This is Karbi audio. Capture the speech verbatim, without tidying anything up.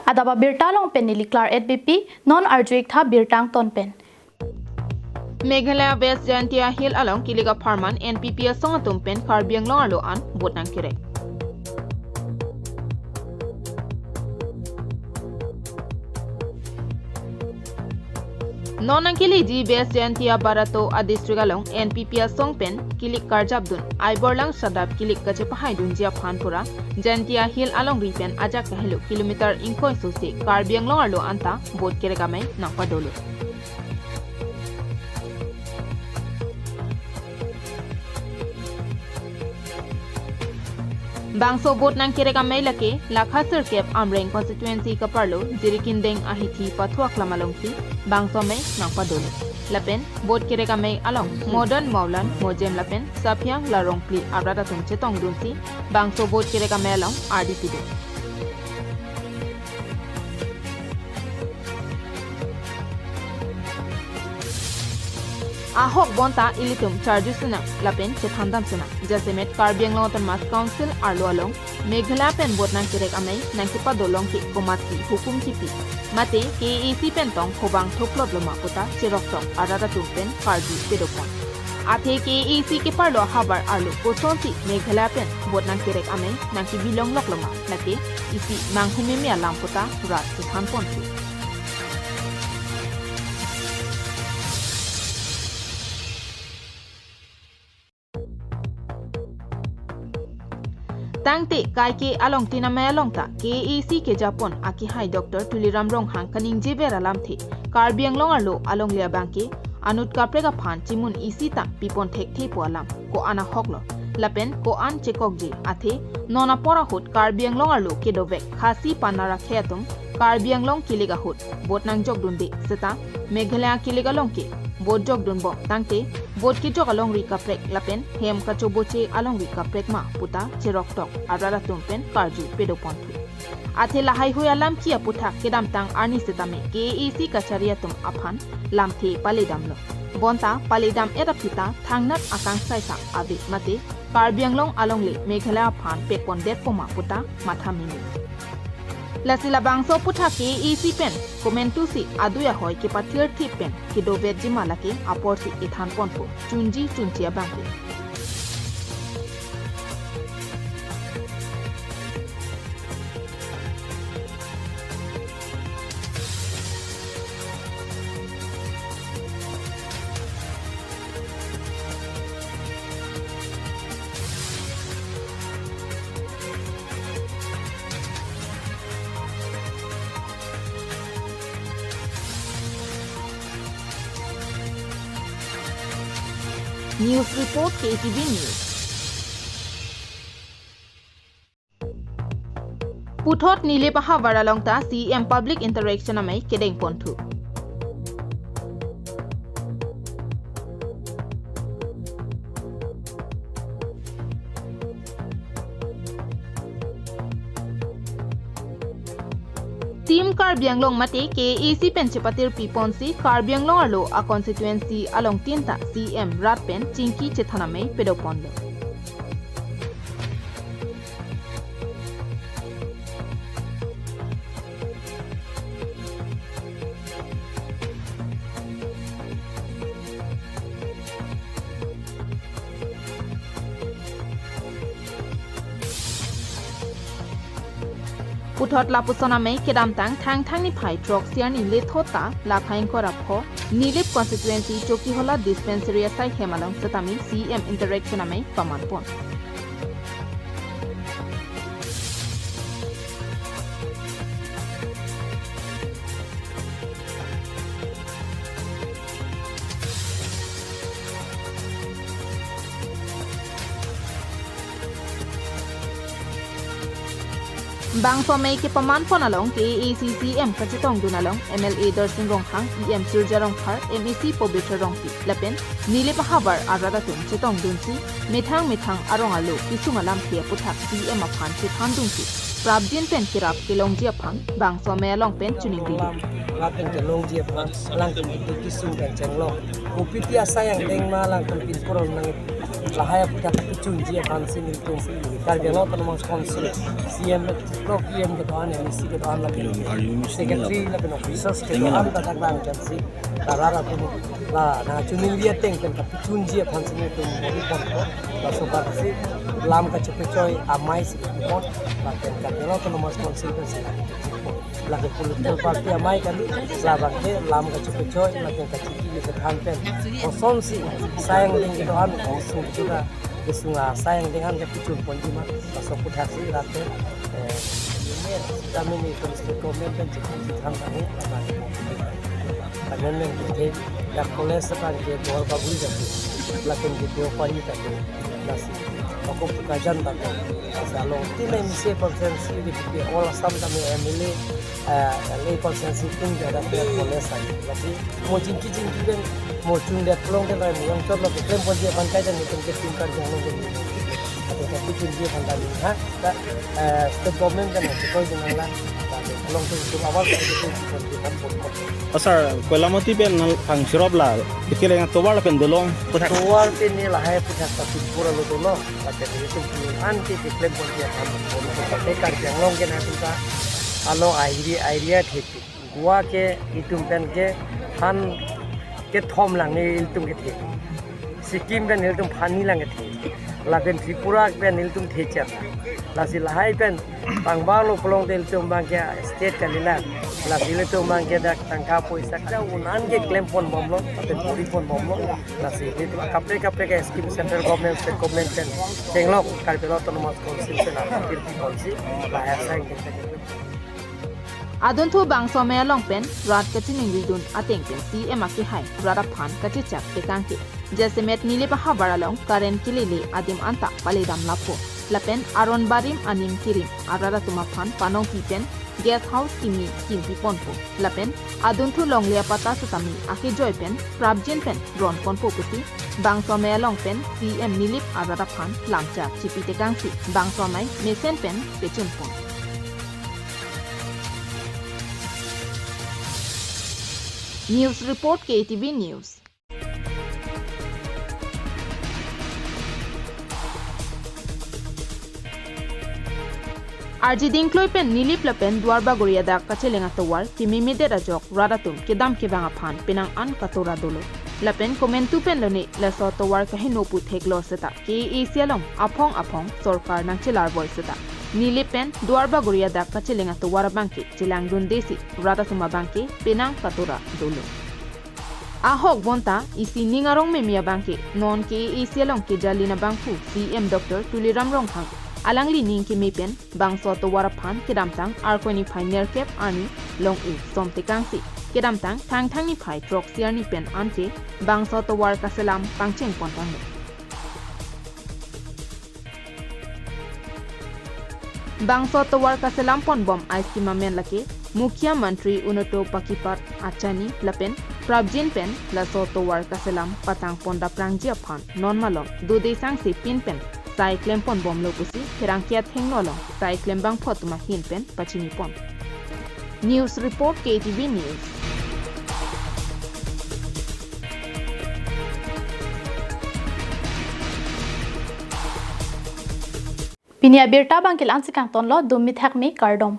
Adap abirta along pen neli Klar et Beypi, non arju-ik tha birta angton pen. Meghalaya West Jaintia Hill along kilik apharman N P P asong atum pen Karbi Anglong arlo an vote nangkerek. Non nangkeleji West Jaintia Barato a district along N P P asong pen kilik karjapdun, Aiborlang Sadap kilik kachepahaidunji aphan pura Jaintia Hill alongri pen ajak kahelo kilometer ingkoi sose Karbi Anglong arlo anta vote kerek amei nangpadolo. Bangso vote nangkerek amei lake lakha sirkep Amreng constituency kaparlo Jirikindeng ahithi pathu aklam alongsi bangso amei nangpadolo. Lapen vote kerek amei along Modon Maulan Mojem lapen Saphiang Larongpli arat atum chetongdunsi bangso vote kerek amei along ardi pidun. Ahok bonta ilitum charju sinang lapen chethandam sinang. Jasemet Karbi Anglong Autonomous Council arlo along Meghalaya pen vote nangkerek amei nangkepadolong ke komatsi hukum kipi, mate K A A C pen tong kobang thuklot loma puta cherok tong arat atum pen karju pedopon. Athe K A A C keparlo ahavar arlo kosonsi Meghalaya pen vote nangkerek amei nangkebilonglok loma, lake isi manghumeme alam puta rat chethanponsi. Tangte kaike alongtin amei along ta K A A C kejapon akehai Doctor Tuliram Ronghang kaningjever alamthe Karbi Anglong arlo alongle abangke anut kaprek aphan chimun isi ta pipon thekthe pu alam ko-an ahoklo lapen ko-an chekokji, athe non apor ahut Karbi Anglong arlo kedovek Khasi pen arakhei atum Karbi Anglong kilik ahut vote nangjokdunde seta Meghalaya kilik along ke vote jokdunbom tangte vote kejok alongri kaprek lapen hem kachoboche alongri kaprek ma puta cherok tong arat atum pen karju pedoponthu. Athe lahaihui alam ki aputhak kedamtang arni setame K A A C kachari atum aphan lamthe paledamlo. Bonta paledam-et aphi ta thangnat akangsai ta ave mate Karbi Anglong alongle Meghalaya aphan pekpondetpo ma puta matha meme. Lasi labangso aputhak K A A C pen komantusi adui ahoi kepathirthip pen kedovetji ma lake aporsi ethanponpo chunji chunche abangke. News report, K T V News. Puthot Nilip ahavar along ta C M public interaction amei kedengponthu. Team Karbi Anglong mate K A A C pen chepatir piponsi Karbi Anglong arlo a constituency alongtin ta C M rat pen chingki chethan amei pedoponlo. Puthot lapuson amei kedamtang Thangthang niphai throksi arni lethot ta lakha ingkoi ra pho Nilip constituency Chokihola dispensary asai hem along setame C M interaction amei pamanpon. Bangso amei kepamanpon along K A A C C M kachetongdun along M L A Darsing Ronghang, E M Surjya Rongphar, M A C Pabitra Rongpi lapen Nilip ahavar arat atum chetongdunsi methang methang arong arlo kesung alamthe aputhak C M aphan chethandunsi prapjin pen kerap kelongji aphan bangso amei along pen choningri. Lam lapen kelongji aphan alangtum kesung pen chenglok. Kopiti asai angdeng ma alangtum pinpur nang lahai aputhak kechunji aphansi nelitum Karbi Anglong Autonomous Council C E M, Pro C E M kedo-an, M A C kedo-an lapen secretary lapen officers kedo-an ta dak bang pensi la rat atum la nangchoningri ateng pen kechunji aphansi nelitum bor-i ponpo. Laso abatsi lam kachepechoi amei si kepon lapen Karbi Anglong Autonomous Council pensi lake political party amei kali, labangke lam kachepechoi lapen kachiki kethan pen kosonsi asai angdeng kedo-an kesung kedo-an kesung asai angdeng an kepachun ponji ma, laso aputhak si lapen, eh, kami nelitum state government pen chikithan kami, kami men kita ya college abangke Duarbagori jati, lapen ke Deopari jati, lasi aku kajan bangke, lasi along tin M C constituency di all Assam kami M L A, eh, L A constituency tin jada ke college lagi, lasi mo chingki chingki pen mo chungdet long pen rai mo yang chot lo keklem ponji aphan kajan nelitum ketum Karbi Anglong pen. Atau tapi chingki aphan kami ha, ta, eh, state government kan chikoi dengan la. Along tu tu awal ka itu pun kita pun. Oh, sir, Koilamati pen nang pang sirop la, iti le yang tovar pen dolong. Tovar pen ni lahai aputhak ta pinpur lo dolong. Tapi itu pun anti keklem ponji aphan. Tapi Karbi Anglong ke na kita alo area area thek. Goa ke itum pen ke phan kethom lang nelitum kethe. Sikkim pen nelitum phan ni lang kethe. Lapen Tripura pen nelitum thechar. Lasi lahai pen pangbar lo pulote nelitum abangke state kali la. Lasi nelitum abangke dak tangka poisa ka un-an keklem ponbomlo, lapen bor-i ponbomlo. Lasi nelitum kaprek kaprek ke scheme central government, state government pen chenglok Karbi Anglong Autonomous Council pen appeal ponsi lahai asai angdeng. Adunthu bangso amei along pen rat kachiningridun ateng pen C E M akehai rat aphan kachechak tekangke. Jasemet Nilip ahavar along current kelele adim anta paledam lapo. Lapen aron barim anim kirim arat atum aphan panongpi pen guest house kimi kimpi ponpo. Lapen adunthu longle apatta setame akejoi pen prapjin pen ron ponpo pusi bangso amei along pen C E M Nilip arat aphan lamchak chipi tekangsi bangso amei mesen pen pachun pon. News report, K T V News. Arjiding kloi pen Nilip lapen Duarbagori adak kacheleng atovar kememedet ajok rat atum kedam kevang aphan penang an katora dolo. Lapen komantu pen lone laso atovar kaheno pu theklo seta K A A C along aphong aphong sorkar nangchelar voi seta Nilip pen Duarbagori adak kacheleng atovar abangke chelangdundesi rat atum abangke penang katora dolo. Ahok bonta isi ning arong meme abangke non K A A C along kejalin abangphu C E M Doctor Tuliram Ronghang alangli ning keme pen bangso atovar aphan kedamtang Arkoi niphai nerkep arni long-e som tekangsi kedamtang Thangthang niphai throksi arni pen anke bangso atovar kaselam pangcheng pon tanglo. Bangso atovar kaselam ponbom a-scheme amen lake Mukhyamantri Unnoto Pakipat Achani lapen prapjin pen laso atovar kaselam patang pon daprangji aphan non malom dode sangse pin pen sai klem ponbomlo pusi pherangke athengno along sai klembangphu atum ahin pen pachini pon. News report, K T V News. Pini abirta abangke la-ansi kangtonlo, dum mithak me, kardom.